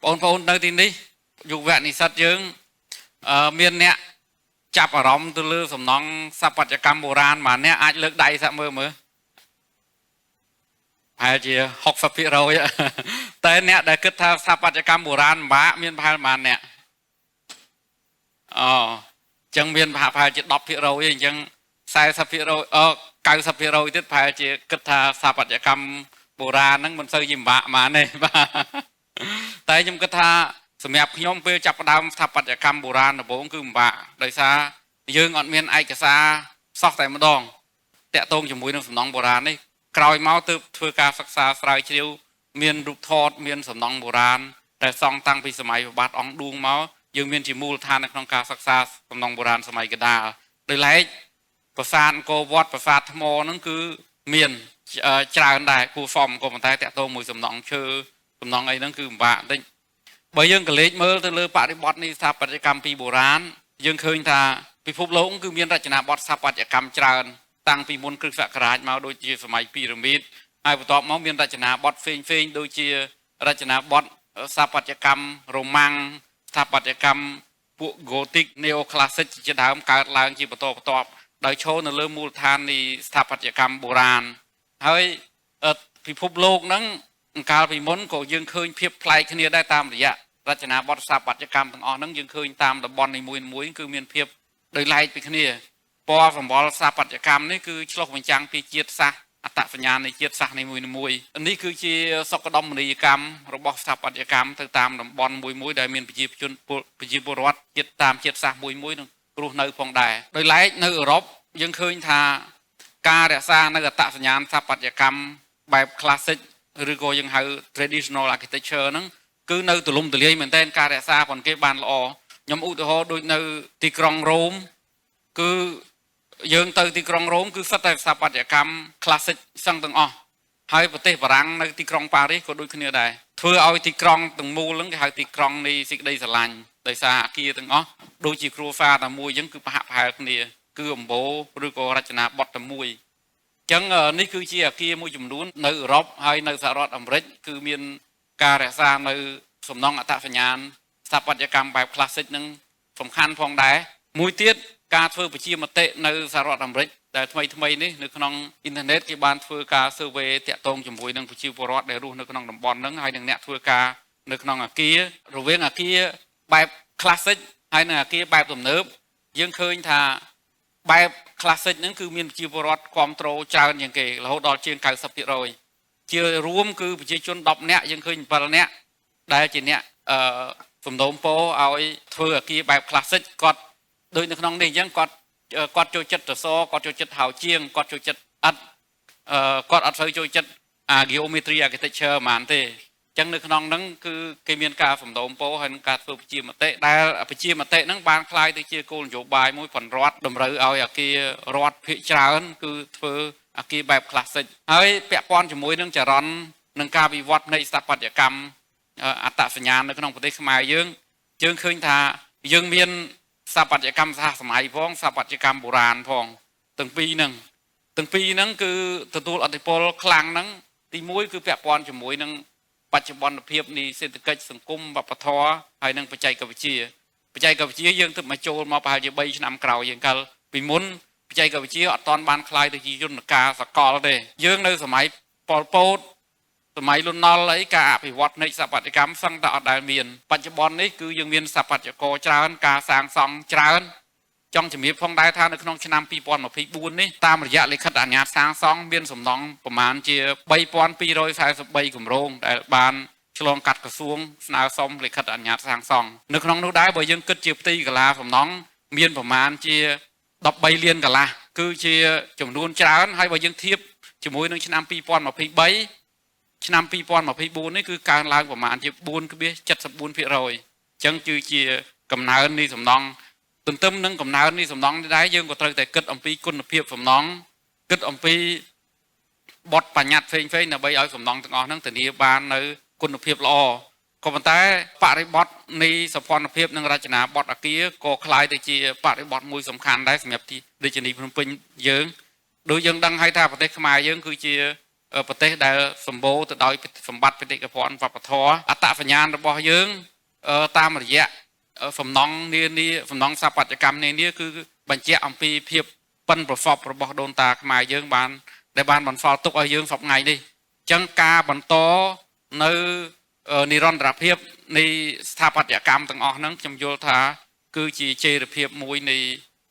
បងប្អូននៅទីនេះយុវនិស្សិតយើងមានអ្នកចាប់អារម្មណ៍ទៅលើសំណង់ស្ថាបត្យកម្មបុរាណមួយអ្នកអាចលើកដៃសាក់មើលមើលប្រហែលជា60%តែអ្នកដែលគិតថាស្ថាបត្យកម្មបុរាណពិបាកមានប្រហែលប៉ុន្មានអ្នកអូអញ្ចឹងមានប្រហែលជា10%ទេអញ្ចឹង40%អ90%ទៀតប្រហែលជាគិតថាស្ថាបត្យកម្មបុរាណហ្នឹងមិនសូវជាពិបាកប៉ុន្មានទេបាទតែខ្ញុំគិតថាសម្រាប់ខ្ញុំពេលចាប់ផ្ដើមស្ថាបត្យកម្មបុរាណដំបូងគឺពិបាកដោយសារយើងអត់មានឯកសារសោះតែម្ដងតាក់ទងជាមួយនឹងសំណង់បុរាណនេះក្រោយមកទើបធ្វើការសិក្សាស្រាវជ្រាវមានរូបថតមានសំណង់បុរាណដែលសង់តាំងពីសម័យព្រះបាទអង្គឌួងមកយើងមានជាមូលដ្ឋាននៅក្នុងការសិក្សាសំណង់បុរាណសម័យកណ្ដាលដោយឡែកប្រាសាទអង្គរវត្តប្រាសាទថ្មហ្នឹងគឺមានច្រើនដែរគួរសមក៏ប៉ុន្តែតាក់ទងមួយសំណង់ឈើសំណង់អីហ្នឹងគឺពិបាកបន្តិចបើយើងកលេចមើលទៅលើបរិបទនៃស្ថាបត្យកម្មពីបុរាណយើងឃើញថាពិភពលោកគឺមានរចនាបថស្ថាបត្យកម្មច្រើនតាំងពីមុនគ្រិស្តសករាជមកដូចជាសម័យពីរ៉ាមីតហើយបន្ទាប់មកមានរចនាបថផ្សេងផ្សេងដូចជារចនាបថស្ថាបត្យកម្មរ៉ូម៉ាំងស្ថាបត្យកម្មពួក Gothic Neo Classic ជាដើមកើតឡើងជាបន្តបន្ទាប់ដោយឈរនៅលើមូលដ្ឋាននៃស្ថាបត្យកម្មបុរាណហើយពិភពលោកហ្នឹងកាលពីមុនក៏យើងឃើញភាពប្លែកគ្នាដែរតាមរយៈរចនាបថស្ថាបត្យកម្មទាំងអស់ហ្នឹងយើងឃើញតាមតំបន់នីមួយៗគឺមានភាពដោយឡែកពីគ្នាពណ៌សម្បុរស្ថាបត្យកម្មនេះគឺឆ្លុះបញ្ចាំងពីជាតិសាសន៍អត្តសញ្ញាណនៃជាតិសាសន៍នីមួយៗនេះគឺជាសុខដុមនីយកម្មរបស់ស្ថាបត្យកម្មទៅតាមតំបន់មួយមួយដែលមានប្រជាជនប្រជាពលរដ្ឋជាតិតាមជាតិសាសន៍មួយមួយនឹងរស់នៅផងដែរដោយឡែកនៅអឺរ៉ុបយើងឃើញថាការរក្សានៅអត្តសញ្ញាណស្ថាបត្យកម្មបែប classic ឬក៏យើងហៅ traditional architecture ហ្នឹងគឺនៅទូលំទូលាយមែនទែនការរក្សាប៉ុនគេបានល្អខ្ញុំឧទាហរណ៍ដូចនៅទីក្រុងរ៉ូមគឺយើងទៅទីក្រុងរ៉ូមគឺសុទ្ធតែស្ថាបត្យកម្ម classic សឹងទាំងអស់ហើយប្រទេសបារាំងនៅទីក្រុងប៉ារីសក៏ដូចគ្នាដែរធ្វើឲ្យទីក្រុងទាំងមូលហ្នឹងគេហៅទីក្រុងនៃសេចក្តីស្រឡាញ់ដោយសារអាគារទាំងអស់ដូចជាគ្រួសារតែមួយអញ្ចឹងគឺប្រហាក់ប្រហែលគ្នាគឺអម្បូរឬក៏រចនាបថតែមួយអញ្ចឹងនេះគឺជាអាគារមួយចំនួននៅអឺរ៉ុបហើយនៅសហរដ្ឋអាមេរិកគឺមានការរក្សានៅសំណង់អត្តសញ្ញាណស្ថាបត្យកម្មបែប classic នឹងសំខាន់ផងដែរមួយទៀតការធ្វើប្រជាមតិនៅសហរដ្ឋអាមេរិកដែលថ្មីថ្មីនេះនៅក្នុងអ៊ីនធឺណិតគេបានធ្វើការ survey តាក់ទងជាមួយនឹងប្រជាពលរដ្ឋដែលរស់នៅក្នុងតំបន់ហ្នឹងហើយនឹងអ្នកធ្វើការនៅក្នុងអាគាររវាងអាគារបែប classic ហើយនិងអាគារបែបទំនើបយើងឃើញថាបែប classic ហ្នឹងគឺមានប្រជាពលរដ្ឋគ្រប់គ្រងច្រើនជាងគេរហូតដល់ជាង90%ជារួមគឺប្រជាជន10នាក់យើងឃើញ7នាក់ដែលជាអ្នកអឺសំណូមពរឲ្យធ្វើអាគារបែប classic គាត់ដូចនៅក្នុងនេះអញ្ចឹងគាត់គាត់ចូលចិត្តសសរគាត់ចូលចិត្តហៅជាងគាត់ចូលចិត្តអត់អឺគាត់អត់សូវចូលចិត្តអា geometry architecture ហ្មងទេអញ្ចឹងនៅក្នុងហ្នឹងគឺគេមានការសំណូមពរហើយនឹងការធ្វើប្រជាមតិដែលប្រជាមតិហ្នឹងបានក្លាយទៅជាគោលនយោបាយមួយបន្រដ្ឋតម្រូវឲ្យអាគាររដ្ឋភាគច្រើនគឺធ្វើអាគារបែប classic ហើយពាក់ព័ន្ធជាមួយនឹងចរន្តនឹងការវិវត្តនៃស្ថាបត្យកម្មអត្តសញ្ញាណនៅក្នុងប្រទេសខ្មែរយើងយើងឃើញថាយើងមានស្ថាបត្យកម្មសហសម័យផងស្ថាបត្យកម្មបុរាណផងទាំងពីរហ្នឹងទាំងពីរហ្នឹងគឺទទួលឥទ្ធិពលខ្លាំងហ្នឹងទី1គឺពាក់ព័ន្ធជាមួយនឹងបច្ចុប្បន្នភាពនៃសេដ្ឋកិច្ចសង្គមវប្បធម៌ហើយនិងបច្ចេកវិទ្យាបច្ចេកវិទ្យាយើងទើបមកចូលមកប្រហែលជា3ឆ្នាំក្រោយយើងកាលពីមុនបច្ចេកវិទ្យាអត់ទាន់បានក្លាយទៅជាយន្តការសកលទេយើងនៅសម័យប៉ុលពតសម័យលន់ណុលអីការអភិវឌ្ឍនៃស្ថាបត្យកម្មសឹងតែអត់ដែលមានបច្ចុប្បន្ននេះគឺយើងមានស្ថាបត្យករច្រើនការសាងសង់ច្រើនចង់ជំរាបផងដែរថានៅក្នុងឆ្នាំ2024នេះតាមរយៈលិខិតអនុញ្ញាតសាងសង់មានសំណង់ប្រមាណជា3243គម្រោងដែលបានឆ្លងកាត់ក្រសួងស្នើសុំលិខិតអនុញ្ញាតសាងសង់នៅក្នុងនោះដែរបើយើងគិតជាផ្ទៃកាលាសំណង់មានប្រមាណជា13លានកន្លះគឺជាចំនួនច្រើនហើយបើយើងធៀបជាមួយនឹងឆ្នាំ2023ឆ្នាំ2024នេះគឺកើនឡើងប្រមាណជា4.74%អញ្ចឹងគឺជាកំណើននៃសំណង់ទន្ទឹមនឹងកំណើននៃសំណង់នេះដែរយើងក៏ត្រូវតែគិតអំពីគុណភាពសំណង់គិតអំពីបទបញ្ញត្តិផ្សេងៗដើម្បីឲ្យសំណង់ទាំងអស់ហ្នឹងធានាបាននៅគុណភាពល្អក៏ប៉ុន្តែបរិបទនៃសោភ័ណភាពនិងរចនាបថអាគារក៏ក្លាយទៅជាបរិបទមួយសំខាន់ដែរសម្រាប់ទីរាជធានីភ្នំពេញយើងដូចយើងដឹងហើយថាប្រទេសខ្មែរយើងគឺជា ប្រទេសដែលសម្បូរទៅដោយសម្បត្តិបេតិកភណ្ឌវប្បធម៌អត្តសញ្ញាណរបស់យើងតាមរយៈសំណង់នានាសំណង់ស្ថាបត្យកម្មនានាគឺបញ្ជាក់អំពីភាពប៉ិនប្រសប់របស់ដូនតាខ្មែរយើងបានដែលបានបន្សល់ទុកឲ្យយើងសពថ្ងៃនេះអញ្ចឹងការបន្តនៅនិរន្តរភាពនៃស្ថាបត្យកម្មទាំងអស់ហ្នឹងខ្ញុំយល់ថាគឺជាចីរភាពមួយនៃ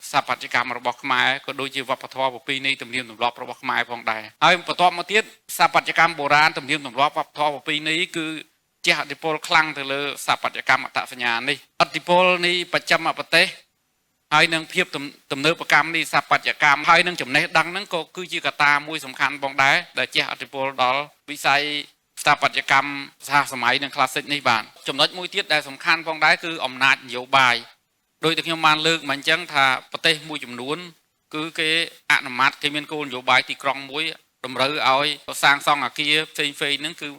ស្ថាបត្យកម្មរបស់ខ្មែរក៏ដូចជាវប្បធម៌ប្រពៃណីទំនៀមទម្លាប់របស់ខ្មែរផងដែរហើយបន្ទាប់មកទៀតស្ថាបត្យកម្មបុរាណទំនៀមទម្លាប់វប្បធម៌ប្រពៃណីគឺជាឥទ្ធិពលខ្លាំងទៅលើស្ថាបត្យកម្មអត្តសញ្ញាណនេះឥទ្ធិពលនៃបច្ចឹមប្រទេសហើយនឹងភាពទំនើបកម្មនៃស្ថាបត្យកម្មហើយនឹងចំណេះដឹងហ្នឹងក៏គឺជាកត្តាមួយសំខាន់ផងដែរដែលជះឥទ្ធិពលដល់វិស័យស្ថាបត្យកម្មសហសម័យនិងក្លាសិកនេះបាទចំណុចមួយទៀតដែលសំខាន់ផងដែរគឺអំណាចនយោបាយដោយតែខ្ញុំបានលើកមកអញ្ចឹងថាប្រទេសមួយចំនួនគឺគេអនុម័តគេមានគោលនយោបាយទីក្រុងមួយតម្រូវឲ្យសាងសង់អគារផ្សេងៗហ្នឹងគឺ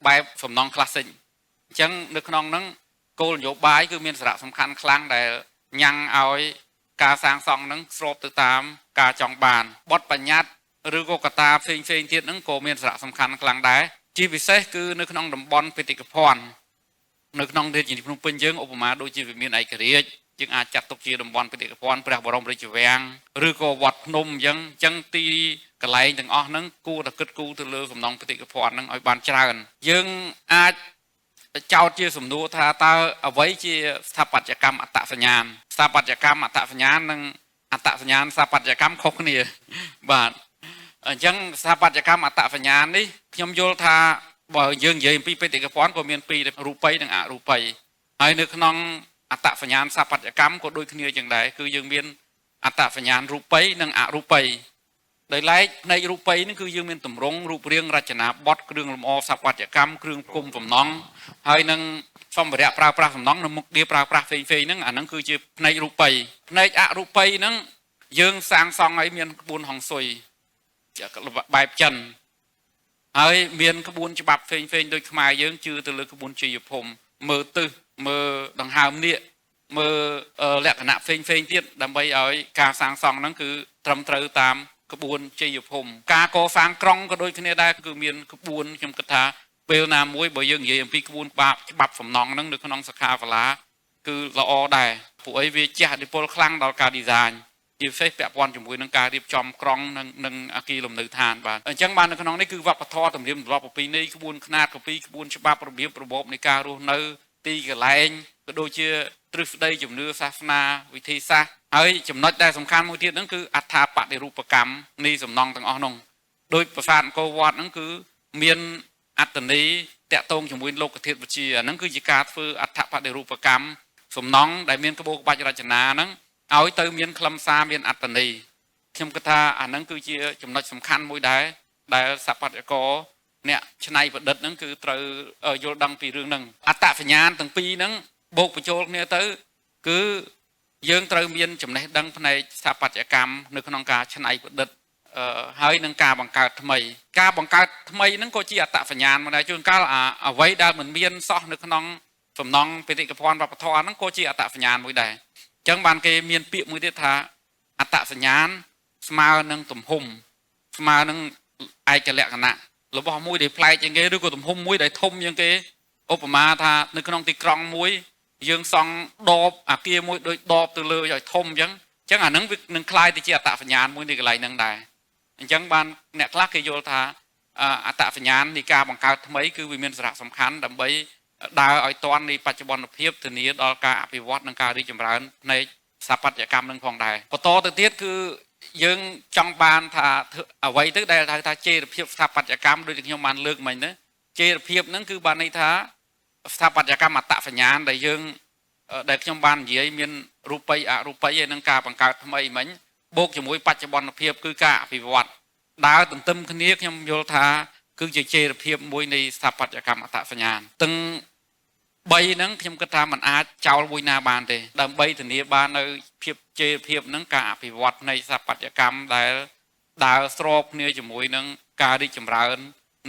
បែបសំណង់ក្លាសិកអញ្ចឹងនៅក្នុងហ្នឹងគោលនយោបាយគឺមានសារៈសំខាន់ខ្លាំងដែលញ៉ាំងឲ្យការសាងសង់ហ្នឹងស្របទៅតាមការចង់បានបទបញ្ញត្តិឬក៏កត្តាផ្សេងៗទៀតហ្នឹងក៏មានសារៈសំខាន់ខ្លាំងដែរជាពិសេសគឺនៅក្នុងតំបន់បេតិកភណ្ឌនៅក្នុងរាជធានីភ្នំពេញយើងឧបមាដូចជាវិមានឯករាជ្យយើងអាចចាត់ទុកជាតំបន់បេតិកភណ្ឌព្រះបរមរាជវាំងឬក៏វត្តភ្នំអញ្ចឹងទីកន្លែងទាំងអស់ហ្នឹងគួរតែគិតគូរទៅលើសំណង់បេតិកភណ្ឌហ្នឹងឲ្យបានច្រើនយើងអាចចោទជាសំណួរថាតើអ្វីជាស្ថាបត្យកម្មអត្តសញ្ញាណស្ថាបត្យកម្មអត្តសញ្ញាណនិងអត្តសញ្ញាណស្ថាបត្យកម្មខុសគ្នាបាទអញ្ចឹងស្ថាបត្យកម្មអត្តសញ្ញាណនេះខ្ញុំយល់ថាបើយើងនិយាយអំពីបេតិកភណ្ឌក៏មានពីររូបីនិងអរូបីហើយនៅក្នុងអត្តសញ្ញាណស្ថាបត្យកម្មក៏ដូចគ្នាយ៉ាងដែរគឺយើងមានអត្តសញ្ញាណរូបីនិងអរូបីដោយឡែកផ្នែករូបីនេះគឺយើងមានទម្រង់រូបរាងរចនាបថគ្រឿងលម្អស្ថាបត្យកម្មគ្រឿងផ្គុំសំណង់ហើយនឹងសម្ភារៈប្រើប្រាស់សំណង់និងមុខងារប្រើប្រាស់ផ្សេងៗហ្នឹងអាហ្នឹងគឺជាផ្នែករូបីផ្នែកអរូបីហ្នឹងយើងសាងសង់ឲ្យមានក្បួនហុងស៊ុយបែបចិនហើយមានក្បួនច្បាប់ផ្សេងៗដូចខ្មែរយើងជឿទៅលើក្បួនជ័យភូមិមើលទិសមើលដង្ហើមនាគមើលលក្ខណៈផ្សេងៗទៀតដើម្បីឲ្យការសាងសង់ហ្នឹងគឺត្រឹមត្រូវតាមក្បួនជ័យភូមិការកសាងក្រុងក៏ដូចគ្នាដែរគឺមានក្បួនខ្ញុំគិតថាពេលណាមួយបើយើងនិយាយអំពីក្បួនច្បាប់សំណង់ហ្នឹងនៅក្នុងសិក្ខាសាលាគឺល្អដែរពួកអីវាជះឥទ្ធិពលខ្លាំងដល់ការ design ជាពិសេសពាក់ព័ន្ធជាមួយនឹងការរៀបចំក្រុងនិងអគារលំនៅឋានបាទអញ្ចឹងបាននៅក្នុងនេះគឺវប្បធម៌ទំនៀមទម្លាប់ប្រពៃណីក្បួនខ្នាតកពីក្បួនច្បាប់របៀបរបបនៃការរស់នៅទីកន្លែងក៏ដូចជាទ្រឹស្ដីជំនឿសាសនាវិធីសាស្ត្រហើយចំណុចដែលសំខាន់មួយទៀតហ្នឹងគឺអត្ថាបតិរូបកម្មនៃសំណង់ទាំងអស់នោះដោយប្រាសាទអង្គរវត្តហ្នឹងគឺមានអត្តន័យតាក់ទងជាមួយលោកធាតុវិទ្យាអាហ្នឹងគឺជាការធ្វើអត្ថបតិរូបកម្មសំណង់ដែលមានក្បូរក្បាច់រចនាហ្នឹងឲ្យទៅមានខ្លឹមសារមានអត្តន័យខ្ញុំគិតថាអាហ្នឹងគឺជាចំណុចសំខាន់មួយដែរដែលសិប្បករអ្នកច្នៃប្រឌិតហ្នឹងគឺត្រូវយល់ដឹងពីរឿងហ្នឹងអត្តសញ្ញាណទាំងពីរហ្នឹងបូកបញ្ចូលគ្នាទៅគឺយើងត្រូវមានចំណេះដឹងផ្នែកស្ថាបត្យកម្មនៅក្នុងការច្នៃប្រឌិតហើយនឹងការបង្កើតថ្មីការបង្កើតថ្មីហ្នឹងក៏ជាអត្តសញ្ញាណមកដែរជួនកាលអ្វីដែលមិនមានសោះនៅក្នុងសំណង់បេតិកភណ្ឌវប្បធម៌ហ្នឹងក៏ជាអត្តសញ្ញាណមួយដែរអញ្ចឹងបានគេមានពាក្យមួយទៀតថាអត្តសញ្ញាណស្មើនឹងទំហំស្មើនឹងឯកលក្ខណៈរបស់មួយដែលប្លែកជាងគេឬក៏ទំហំមួយដែលធំជាងគេឧបមាថានៅក្នុងទីក្រុងមួយយើងសង់ដបអាគារមួយដូចដបទៅលើឲ្យធំអញ្ចឹងអាហ្នឹងវានឹងក្លាយទៅជាអត្តសញ្ញាណមួយនៅកន្លែងហ្នឹងដែរអញ្ចឹងបានអ្នកខ្លះគេយល់ថាអត្តសញ្ញាណនៃការបង្កើតថ្មីគឺវាមានសារៈសំខាន់ដើម្បីដើរឲ្យទាន់នៃបច្ចុប្បន្នភាពធានាដល់ការអភិវឌ្ឍនិងការរីកចម្រើនផ្នែកស្ថាបត្យកម្មនឹងផងដែរបន្តទៅទៀតគឺយើងចង់បានថាអ្វីទៅដែលហៅថាចីរភាពស្ថាបត្យកម្មដូចที่ខ្ញុំបានលើកមិញណាចីរភាពហ្នឹងគឺបានន័យថាស្ថាបត្យកម្មអត្តសញ្ញាណដែលយើងដែលខ្ញុំបាននិយាយមានរូបិយអរូបីហើយនឹងការបង្កើតថ្មីមិញបូកជាមួយបច្ចុប្បន្នភាពគឺការអភិវឌ្ឍដើរទន្ទឹមគ្នាខ្ញុំយល់ថាគឺជាចីរភាពមួយនៃស្ថាបត្យកម្មអត្តសញ្ញាណទាំង3ហ្នឹងខ្ញុំគិតថាมันអាចចោលមួយណាបានទេដើម្បីធានាបាននៅភាពចីរភាពហ្នឹងការអភិវឌ្ឍនៃស្ថាបត្យកម្មដែលដើរស្របគ្នាជាមួយនឹងការរីកចម្រើន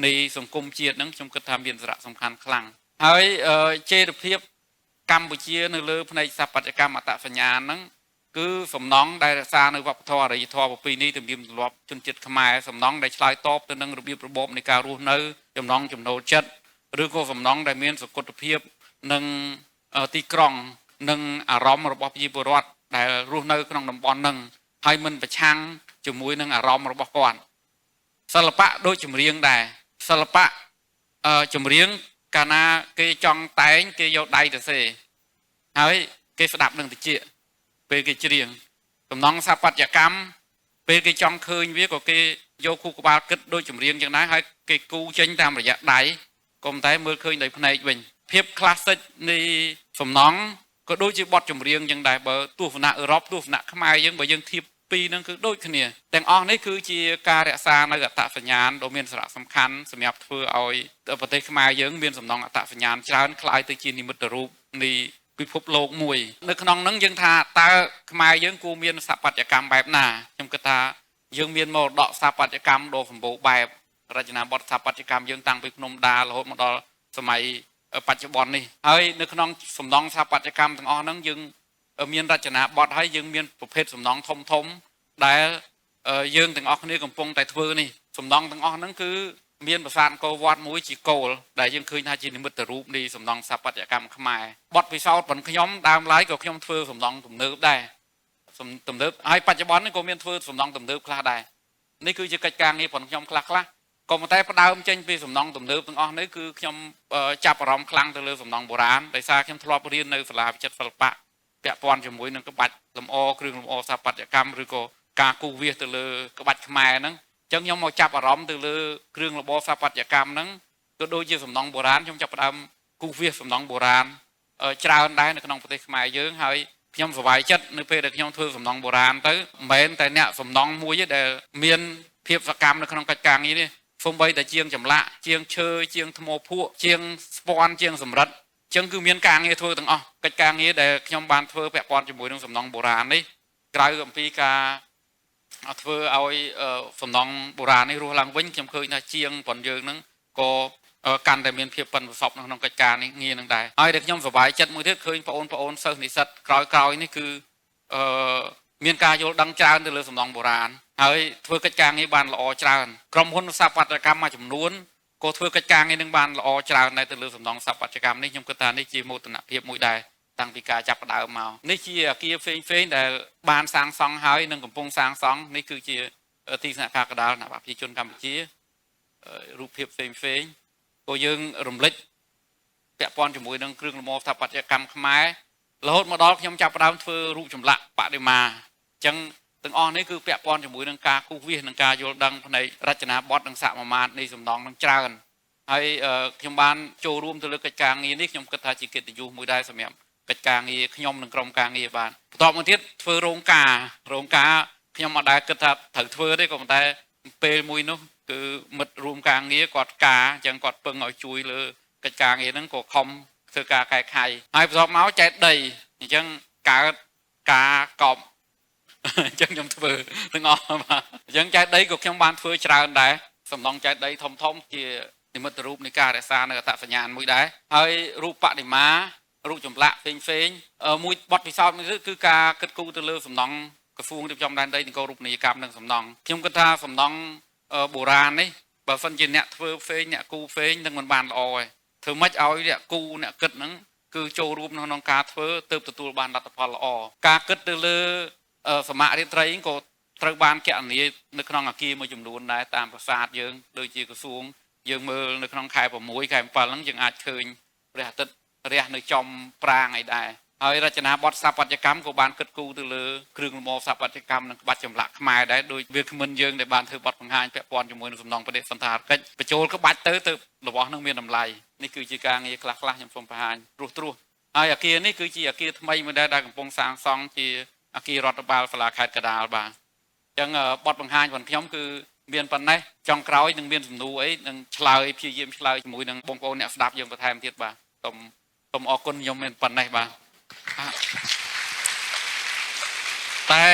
នៃសង្គមជាតិហ្នឹងខ្ញុំគិតថាមានសារៈសំខាន់ខ្លាំងហើយចីរភាពកម្ពុជានៅលើផ្នែកស្ថាបត្យកម្មអត្តសញ្ញាណហ្នឹង គឺសំណង់ដែលរក្សានៅវប្បធម៌អរិយធម៌ប្រពៃណីទំនៀមទម្លាប់ជនជាតិខ្មែរសំណង់ដែលឆ្លើយតបទៅនឹងរបៀបរបបនៃការរស់នៅចំណង់ចំណូលចិត្តឬក៏សំណង់ដែលមានសុគតភាពនិងទីក្រុងនិងអារម្មណ៍របស់ប្រជាពលរដ្ឋដែលរស់នៅក្នុងតំបន់ហ្នឹងហើយមិនប្រឆាំងជាមួយនឹងអារម្មណ៍របស់គាត់សិល្បៈដូចចម្រៀងដែរសិល្បៈចម្រៀងកាលណាគេចង់តែងគេយកដៃទៅសេហើយគេស្ដាប់នឹងតិចពេលគេច្រៀងសំណង់ស្ថាបត្យកម្មពេលគេចង់ឃើញវាក៏គេយកខួរក្បាលគិតដូចចម្រៀងចឹងដែរហើយគេគូចេញតាមរយៈដៃក៏តែមើលឃើញដោយភ្នែកវិញភាព classic នៃសំណង់ក៏ដូចជាបទចម្រៀងចឹងដែរបើទស្សនៈអឺរ៉ុបទស្សនៈខ្មែរយើងបើយើងធៀបពីរហ្នឹងគឺដូចគ្នាទាំងអស់នេះគឺជាការរក្សានៅអត្តសញ្ញាណដ៏មានសារៈសំខាន់សម្រាប់ធ្វើឲ្យប្រទេសខ្មែរយើងមានសំណង់អត្តសញ្ញាណច្រើនក្លាយទៅជានិមិត្តរូបនៃពិភពលោកមួយនៅក្នុងហ្នឹងយើងថាតើខ្មែរយើងគួរមានស្ថាបត្យកម្មបែបណាខ្ញុំគិតថាយើងមានមរតកស្ថាបត្យកម្មដ៏សម្បូរបែបរចនាបថស្ថាបត្យកម្មយើងតាំងពីភ្នំដារហូតមកដល់សម័យបច្ចុប្បន្ននេះហើយនៅក្នុងសំណង់ស្ថាបត្យកម្មទាំងអស់ហ្នឹងយើងមានរចនាបថហើយយើងមានប្រភេទសំណង់ធំធំដែលយើងទាំងអស់គ្នាកំពុងតែធ្វើនេះសំណង់ទាំងអស់ហ្នឹងគឺមានប្រាសាទអង្គរវត្តមួយជាគោលដែលយើងឃើញថាជានិមិត្តរូបនៃសំណង់ស្ថាបត្យកម្មខ្មែរបទពិសោធន៍របស់ខ្ញុំដើមឡើយក៏ខ្ញុំធ្វើសំណង់ទំនើបដែរទំនើបហើយបច្ចុប្បន្ននេះក៏មានធ្វើសំណង់ទំនើបខ្លះដែរនេះគឺជាកិច្ចការងាររបស់ខ្ញុំខ្លះខ្លះក៏ប៉ុន្តែផ្ដើមចេញពីសំណង់ទំនើបទាំងអស់នេះគឺខ្ញុំចាប់អារម្មណ៍ខ្លាំងទៅលើសំណង់បុរាណដោយសារខ្ញុំធ្លាប់រៀននៅសាលាវិចិត្រសិល្បៈពាក់ព័ន្ធជាមួយនឹងក្បាច់លម្អគ្រឿងលម្អស្ថាបត្យកម្មឬក៏ការគូសវាសទៅលើក្បាច់ខ្មែរហ្នឹងអញ្ចឹងខ្ញុំមកចាប់អារម្មណ៍ទៅលើគ្រឿងលម្អស្ថាបត្យកម្មហ្នឹងក៏ដូចជាសំណង់បុរាណខ្ញុំចាប់ផ្ដើមគូសវាសសំណង់បុរាណច្រើនដែរនៅក្នុងប្រទេសខ្មែរយើងហើយខ្ញុំសប្បាយចិត្តនៅពេលដែលខ្ញុំធ្វើសំណង់បុរាណទៅមិនមែនតែអ្នកសំណង់មួយទេដែលមានភាពសកម្មនៅក្នុងកិច្ចការងារនេះសូម្បីតែជាងចម្លាក់ជាងឈើជាងថ្មភក់ជាងស្ពាន់ជាងសំរឹទ្ធចឹងគឺមានការងារធ្វើទាំងអស់កិច្ចការងារដែលខ្ញុំបានធ្វើពាក់ព័ន្ធជាមួយនឹងសំណង់បុរាណនេះក្រៅអំពីការធ្វើឲ្យសំណង់បុរាណនេះរស់ឡើងវិញខ្ញុំឃើញថាជាងប៉ុនយើងហ្នឹងក៏កាន់តែមានភាពប៉ិនប្រសប់ក្នុងកិច្ចការនេះងារនឹងដែរហើយដែលខ្ញុំសប្បាយចិត្តមួយទៀតឃើញបងប្អូនសិស្សនិស្សិតក្រោយៗនេះគឺមានការយល់ដឹងច្រើនទៅលើសំណង់បុរាណហើយធ្វើកិច្ចការងារបានល្អច្រើនក្រុមហ៊ុនស្ថាបត្យកម្មមួយចំនួនក៏ធ្វើកិច្ចការងារនឹងបានល្អច្រើនដែរទៅលើសំណង់ស្ថាបត្យកម្មនេះខ្ញុំគិតថានេះជាមោទនភាពមួយដែរតាំងពីការចាប់ផ្ដើមមកនេះជាអគារផ្សេងៗដែលបានសាងសង់ហើយនិងកំពុងសាងសង់នេះគឺជាទីស្នាក់ការកណ្ដាលគណបក្សប្រជាជនកម្ពុជារូបភាពផ្សេងៗក៏យើងរំលេចពាក់ព័ន្ធជាមួយនឹងគ្រឿងលម្អស្ថាបត្យកម្មខ្មែររហូតមកដល់ខ្ញុំចាប់ផ្ដើមធ្វើរូបចម្លាក់បដិមាអញ្ចឹងទាំងអស់នេះគឺពាក់ព័ន្ធជាមួយនឹងការគូសវាសនិងការយល់ដឹងផ្នែករចនាបថនិងសមាមាត្រនៃសំណង់នឹងច្រើនហើយខ្ញុំបានចូលរួមទៅលើកិច្ចការងារនេះខ្ញុំគិតថាជាកិត្តិយសមួយដែរសម្រាប់កិច្ចការងារខ្ញុំនិងក្រុមការងារបានបន្តមកទៀតធ្វើរោងការខ្ញុំអត់ដែលគិតថាត្រូវធ្វើទេក៏ប៉ុន្តែពេលមួយនោះគឺមិត្តរួមការងារគាត់ការអញ្ចឹងគាត់ពឹងឲ្យជួយលើកិច្ចការងារហ្នឹងក៏ខំធ្វើការកែខៃហើយបន្ទាប់មកចែកដីអញ្ចឹងកើតការកប់អញ្ចឹងខ្ញុំធ្វើទាំងអស់បាទអញ្ចឹងចែកដីក៏ខ្ញុំបានធ្វើច្រើនដែរសំណង់ចែកដីធំធំជានិមិត្តរូបនៃការរក្សានៅអត្តសញ្ញាណមួយដែរហើយរូបបដិមារូបចម្លាក់ផ្សេងផ្សេងមួយបទពិសោធន៍មួយគឺការគិតគូរទៅលើសំណង់ក្រសួងរៀបចំដែនដីនគររូបនីយកម្មនិងសំណង់ខ្ញុំគិតថាសំណង់បុរាណនេះបើសិនជាអ្នកធ្វើផ្សេងអ្នកគូផ្សេងនឹងមិនបានល្អទេធ្វើម៉េចឲ្យអ្នកគូអ្នកគិតហ្នឹងគឺចូលរួមក្នុងការធ្វើទើបទទួលបានលទ្ធផលល្អការគិតទៅលើសមរាត្រីក៏ត្រូវបានកណនានៅក្នុងអាគារមួយចំនួនដែរតាមប្រាសាទយើងដូចជាក្រសួងយើងមើលនៅក្នុងខែ6ខែ7ហ្នឹងយើងអាចឃើញព្រះអាទិត្យរះនៅចំប្រាងអីដែរហើយរចនាបថស្ថាបត្យកម្មក៏បានគិតគូរទៅលើគ្រឿងលម្អស្ថាបត្យកម្មនិងក្បាច់ចម្លាក់ខ្មែរដែរដោយវាគ្មិនយើងដែលបានធ្វើបទបង្ហាញពាក់ព័ន្ធជាមួយនឹងសំណង់បដិសណ្ឋារកិច្ចបញ្ចូលក្បាច់ទៅរបស់នឹងមានតម្លៃនេះគឺជាការងារខ្លះៗខ្ញុំសូមបង្ហាញត្រួសត្រាសហើយអាគារនេះគឺជាអាគារថ្មីមួយដែរដែលកំពុងសាងសង់ជាអាគាររដ្ឋបាលសាលាខេត្តកដាលបាទអញ្ចឹងបទបង្ហាញរបស់ខ្ញុំគឺមានប៉ុណ្ណេះចុងក្រោយនឹងមានសំណួរអីនឹងឆ្លើយព្យាយាមឆ្លើយជាមួយនឹងបងប្អូនអ្នកស្ដាប់យើងបន្ថែមទៀតបាទសូមអរគុណខ្ញុំមានប៉ុណ្ណេះបាទតែ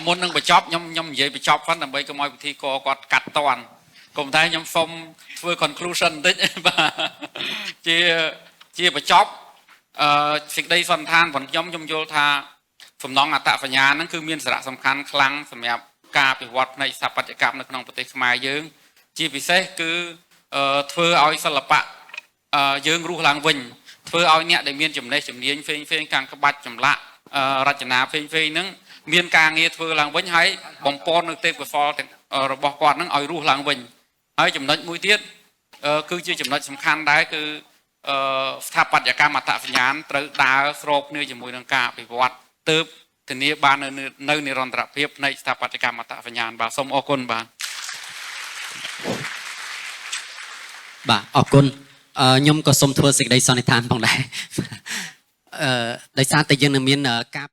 មុននឹងបញ្ចប់ខ្ញុំនិយាយបញ្ចប់ហ្នឹងដើម្បីកុំឲ្យពិធីករគាត់កាត់តន់កុំតែខ្ញុំសុំធ្វើ conclusion បន្តិចបាទជាបញ្ចប់សេចក្តីសន្និដ្ឋានរបស់ខ្ញុំខ្ញុំយល់ថា សំណង់អត្តសញ្ញាណហ្នឹងគឺមានសារៈសំខាន់ខ្លាំងសម្រាប់ការអភិវឌ្ឍផ្នែកស្ថាបត្យកម្មនៅក្នុងប្រទេសខ្មែរយើង ជាពិសេសគឺធ្វើឲ្យសិល្បៈយើងរស់ឡើងវិញធ្វើឲ្យអ្នកដែលមានចំណេះជំនាញផ្សេងផ្សេងខាងក្បាច់ចម្លាក់រចនាផ្សេងផ្សេងហ្នឹងមានការងារធ្វើឡើងវិញហើយបំពន់នៅទេពកោសលទាំងរបស់គាត់ហ្នឹងឲ្យរស់ឡើងវិញហើយចំណុចមួយទៀតគឺជាចំណុចសំខាន់ដែរគឺស្ថាបត្យកម្មអត្តសញ្ញាណត្រូវដើរស្របគ្នាជាមួយនឹងការអភិវឌ្ឍទើបធានាបាននៅនិរន្តរភាពនៃស្ថាបត្យកម្មអត្តសញ្ញាណបាទសូមអរគុណបាទ បាទអរគុណខ្ញុំក៏សូមធ្វើសេចក្តីសន្និដ្ឋានផងដែរអឺដោយសារតែយើងនឹងមានការ